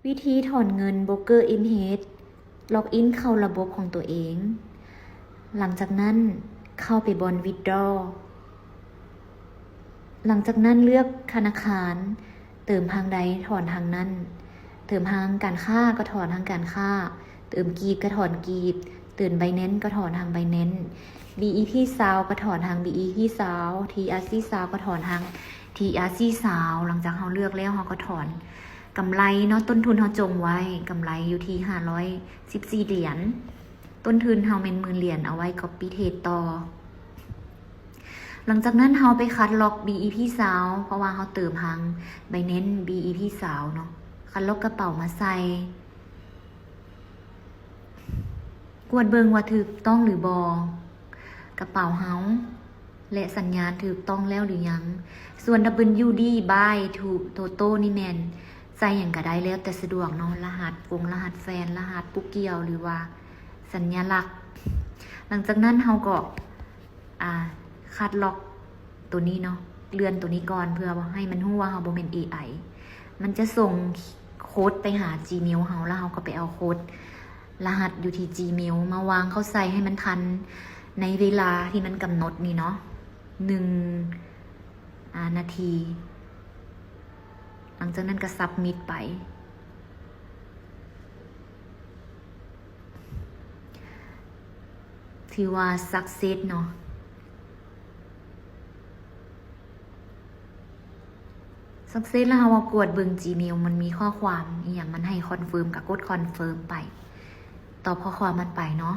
ວິທີຖອນເງິນ Broker Image ລັອກອິນເຂົ້າລະບົບຂອງຕົວເອງ. ຫຼັງຈາກນັ້ນເຂົ້າໄປບ່ອນ Withdraw. ຫຼັງຈາກນັ້ນເລືອກທະນາຄານ, ເຕີມທາງໃດຖອນທາງນັ້ນ. ເຕີມທາງການຄ້າກໍຖອນທາງການຄ້າ, ເຕີມກີບກໍຖອນກີບ, ເຕີມ Binance ກໍຖອນທາງ Binance, BEP ຊາວກໍຖອນທາງ BEP ຊາວ, TRC ຊາວກໍຖອນທາງ TRC ຊາວ. ຫຼັງຈາກເຮົາເລືອກແລ້ວ ເຮົາກໍຖອນ ກຳໄລເນາະ, ຕົ້ນທຶນເຮົາຈົ່ງໄວ້ ກຳໄລຢູ່ທີ່ຫ້າຮ້ອຍສິບສີ່ຫຼຽນ, ຕົ້ນທຶນເຮົາແມ່ນໝື່ນຫຼຽນ, ເອົາໄວ້ copy trade ຕໍ່. ຫຼັງຈາກນັ້ນເຮົາໄປຄັດລອກ BEP ຊາວ ເພາະວ່າເຮົາເຕີມທາງ Binance BEP ຊາວເນາະ, ຄັດລອກກະເປົາມາໃສ່, ກວດເບິ່ງວ່າຖືກຕ້ອງຫຼືບໍ່ ກະເປົາເຮົາ ແລະ ສັນຍານຖືກຕ້ອງແລ້ວຫຼືຍັງ. ສ່ວນ WD Buy to Total ນີ້ແມ່ນໃສ່ຫຍັງກະໄດ້ ແລ້ວແຕ່ສະດວກເນາະ, ລະຫັດຟົງ ລະຫັດແຟນ ລະຫັດຜູ້ກ່ຽວ ຫຼືວ່າສັນຍາລັກ. ຫຼັງຈາກນັ້ນເຮົາກໍ ອາ ຄັດລອກໂຕນີ້ເນາະ, ເລື່ອນໂຕນີ້ກ່ອນ ເພື່ອໃຫ້ມັນຮູ້ວ່າເຮົາບໍ່ແມ່ນ ເອໄອ. ມັນຈະສົ່ງໂຄດໄປຫາ Gmail ເຮົາ ແລ້ວເຮົາກໍໄປເອົາໂຄດ ລະຫັດຢູ່ທີ່ Gmail ມາວາງເຂົ້າໃສ່ໃຫ້ມັນທັນໃນເວລາທີ່ມັນກຳນົດນີ້ເນາະ, ໜຶ່ງ ອາ ນາທີ. ຫຼັງຈາກນັ້ນກໍ Submit ໄປ. ຖືວ່າ success ເນາະ. Success ແລ້ວເຮົາມາກວດເບິ່ງ Gmail ມັນມີຂໍ້ຄວາມອີ່ຫຍັງ, ມັນໃຫ້ confirm ກໍກົດ confirm ໄປ, ຕອບຂໍ້ຄວາມມັນໄປເນາະ.